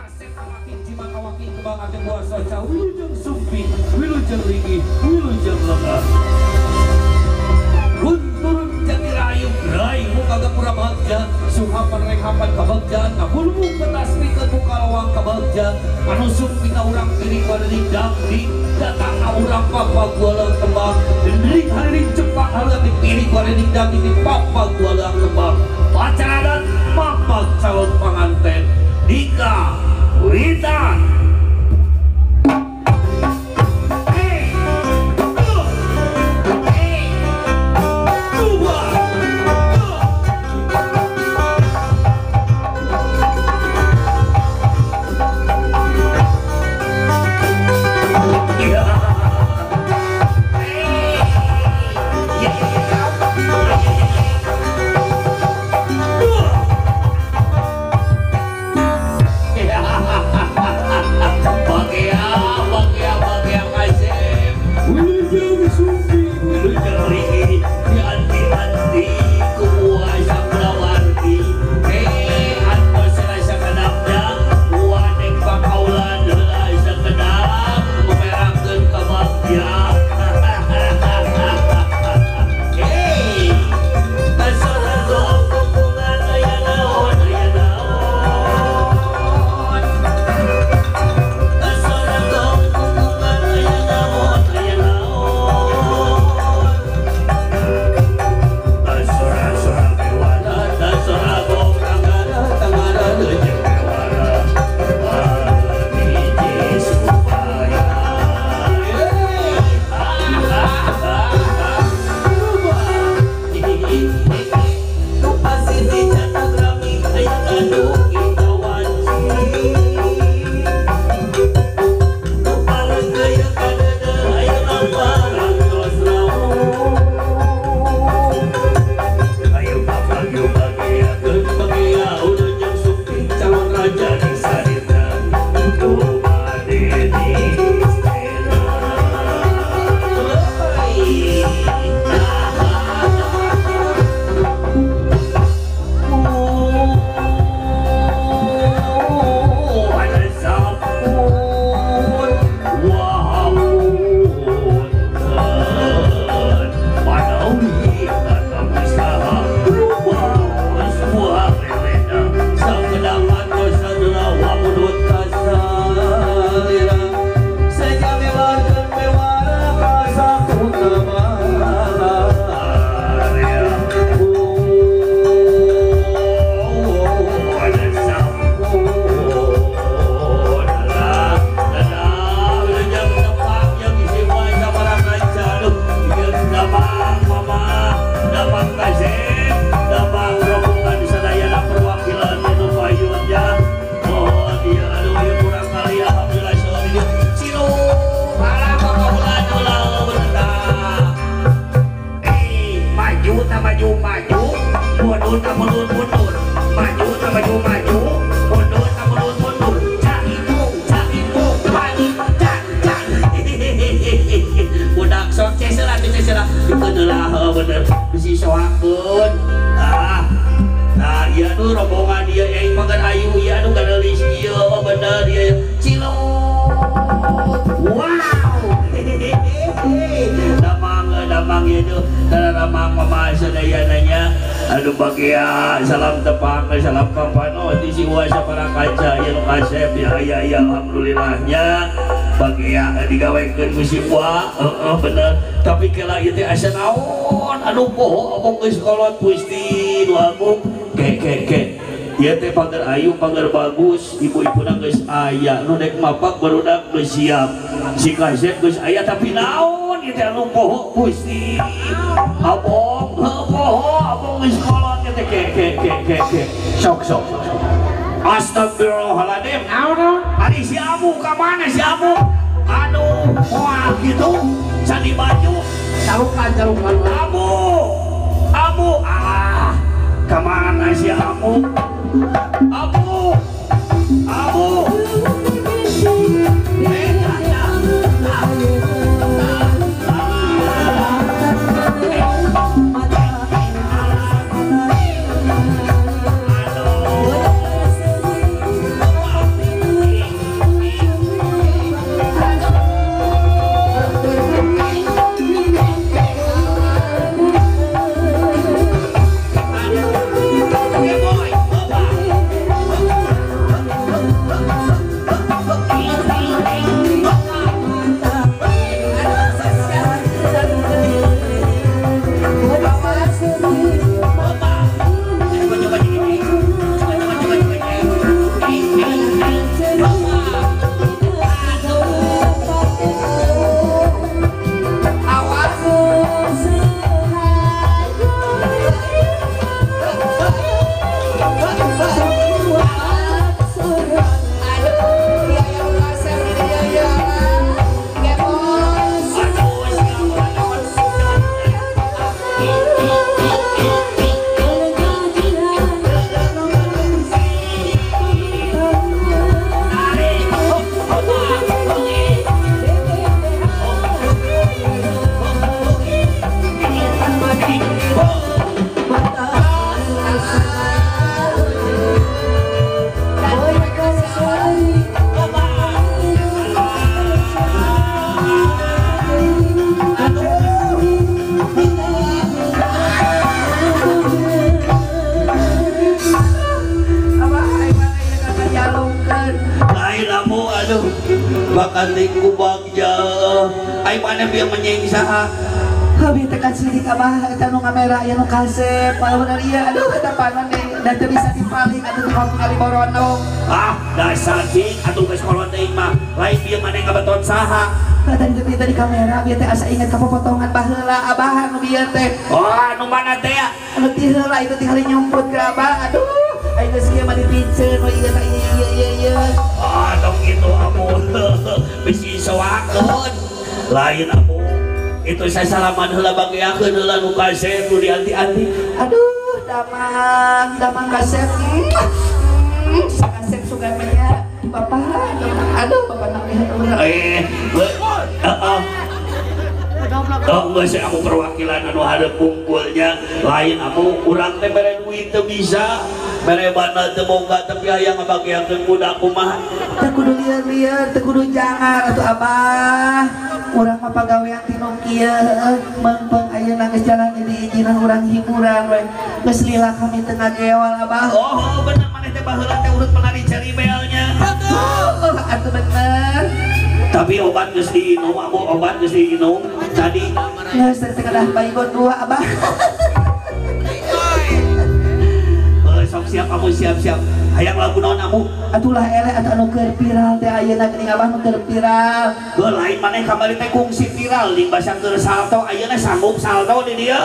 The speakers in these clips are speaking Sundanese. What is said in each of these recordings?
Kasep kawaki jima kawaki kembang ake buah soca wilujeng sumping wilujeng lingih wilujeng lemah runturun jati rayu rayu muka gapura bagja suhapan renghapan kabagjaan ngabulmu ketas pikeun muka lawang kabagja manusuk pika urang piring wadening dangdi datang ka urang papa gualeung kembang dendring hariring cepak hareup di piring wadening dangdi di papa gualeung kembang pacar adat mapag calon panganten Dika Wita. Salam tepang, salam kampano di siwa sapara kaca yang kasep ya ya ya alhamdulillahnya bagia digawekeun ku siwa heeh bener tapi kela ieu teh asa naon aduh poho abong geus kolot Gusti nu agung ke ke ke ieu teh pagar ayu pagar bagus ibu-ibuna geus aya nu dek mapak barudak geus siap si kasep geus aya tapi naon ieu teh anu poho Gusti abong poho abong geus kolot ke ke ke ke ke sok sok astagfirullahaladzim. Ari si Abu ka mana si Abu? Aduh moal gitu candi baju carukan carukan Abu Abu ah ka mana si Abu? Abu Abu Dimakan teh ku bagja. Ai maneh bieu menyeng saha? Abi teh kan sirik abah eta nu ngamera aya nu kasep. Bener ieu aduh eta panon deui da teu bisa dipaling atuh tukang kali borondong. Ah, dasar cing atuh geus kolot teuing mah. Lain bieu maneh ngabetot saha? Tadi teh di kamera bieu teh asa inget ka popotongan baheula abah nu bieu teh. Oh, nu mana teh ya? Anu ti heula itu ti hari nyumput ke abah. Aduh, aing geus kieu mah dipiceun we ieu teh ieu ieu ieu. Ah, tong kitu amu. Bisi soakeun. Lain amu. Itu saya salaman heula bageakeun heula nu kasep nu dianti-anti. Aduh, damang, damang kasep. Kasep sugan mah nya. Bapak, aduh bapak nak lihat heula. Oh, geus aku perwakilan anu hareup unggulnya. Lain amu urang teh mere duit teu bisa, mere bana teu boga tapi aya ngabageakeun budak kumaha. Teu kudu lieur-lieur, teu kudu jangar atuh abah. Urang mah pagawean ti nu kieu heueuh, meungpeung ayeuna geus jalan diizinan urang hiburan we. Geus lila kami teu ngageol abah. Oh, bener maneh teh baheula teh urut penari caribelnya. Aduh, atuh bener. Tapi obat geus diinum, amu obat geus diinum tadi. Geus teh kedah baygon dua abah. Sok siap amu siap-siap. Hayang lagu naon amu? Atulah eleh atuh anu keur viral teh ayeuna geuning abah nu keur viral. Heuh lain maneh kamari teh kungsi viral di basa keur salto ayeuna sanggup salto di dieu.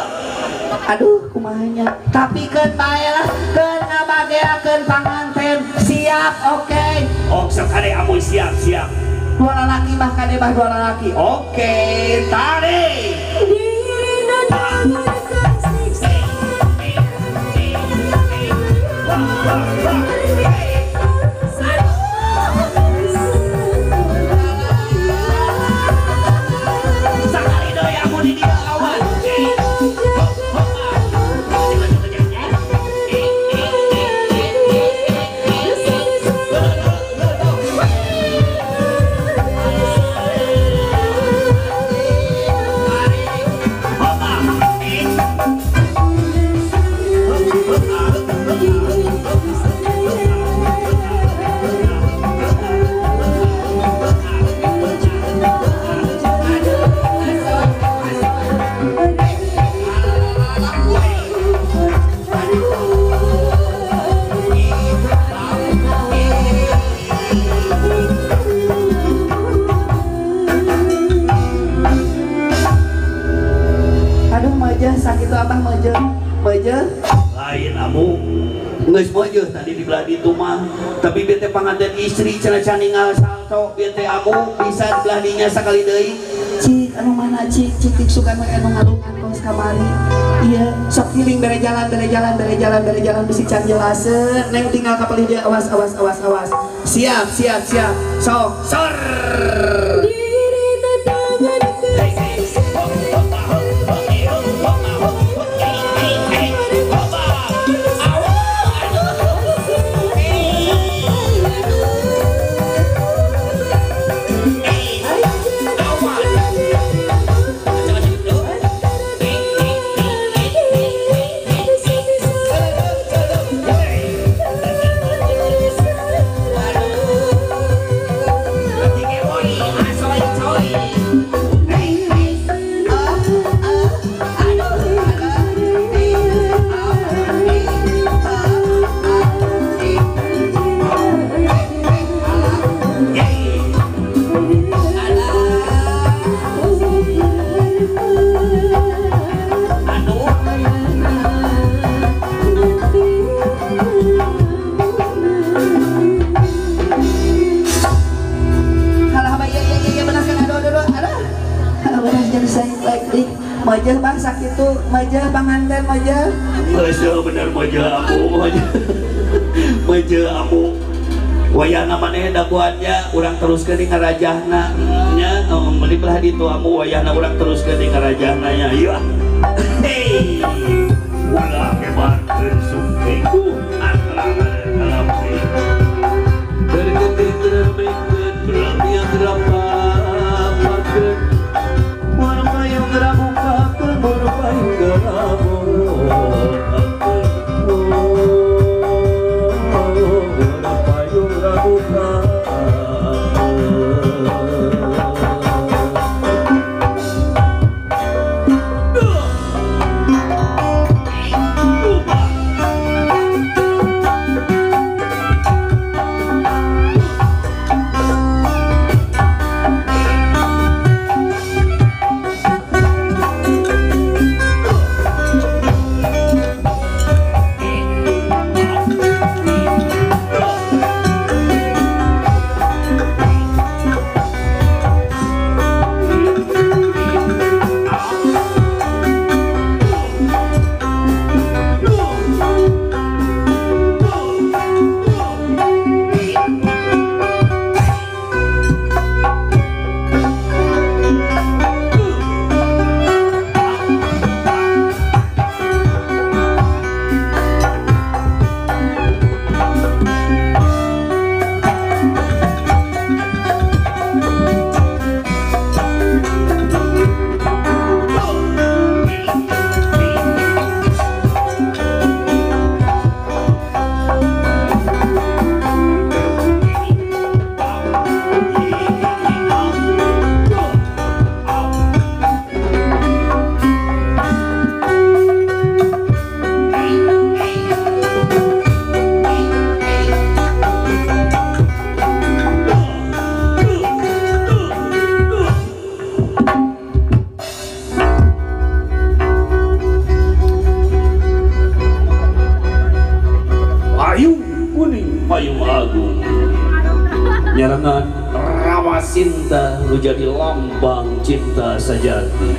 Aduh kumaha nya. Tapi keun bae lah, keun ngabageakeun panganten. Siap, oke. Oh, sok kade amu siap-siap. Dua lalaki bah kade bah dua lalaki. Oke, tarik. Sakali deui amu di dieu awan. Sakit abah meje meje lain amu geus meje tadi di belah ditu mah tapi bete panganten istri cenah can ninggal salto bete amu bisa di belah dinya sakali deui cik anu mana cik cik cik sugan we anu ngalungan kos kamari ieu sok healing bere jalan bere jalan bere jalan bere jalan bisi can jelaseun neng tinggal ka palih dieu awas awas awas awas siap siap siap sok sor. Mojeh bah sakitu, mojeh panganten mojeh. Geus bener mojeh amu, mojeh. Mojeh amu. Wayahna maneh dagoannya urang teruskeun di ngarajahna nya, meuli belah ditu amu wayahna urang teruskeun di ngarajahna nya. Ieu. Hei. Ulah kebarkeun sungking antara dalam berketik-berketik berlamia gerapakeun. Payung rabuka. payung agung nyarengan rawasinta nu jadi lambang cinta sejati.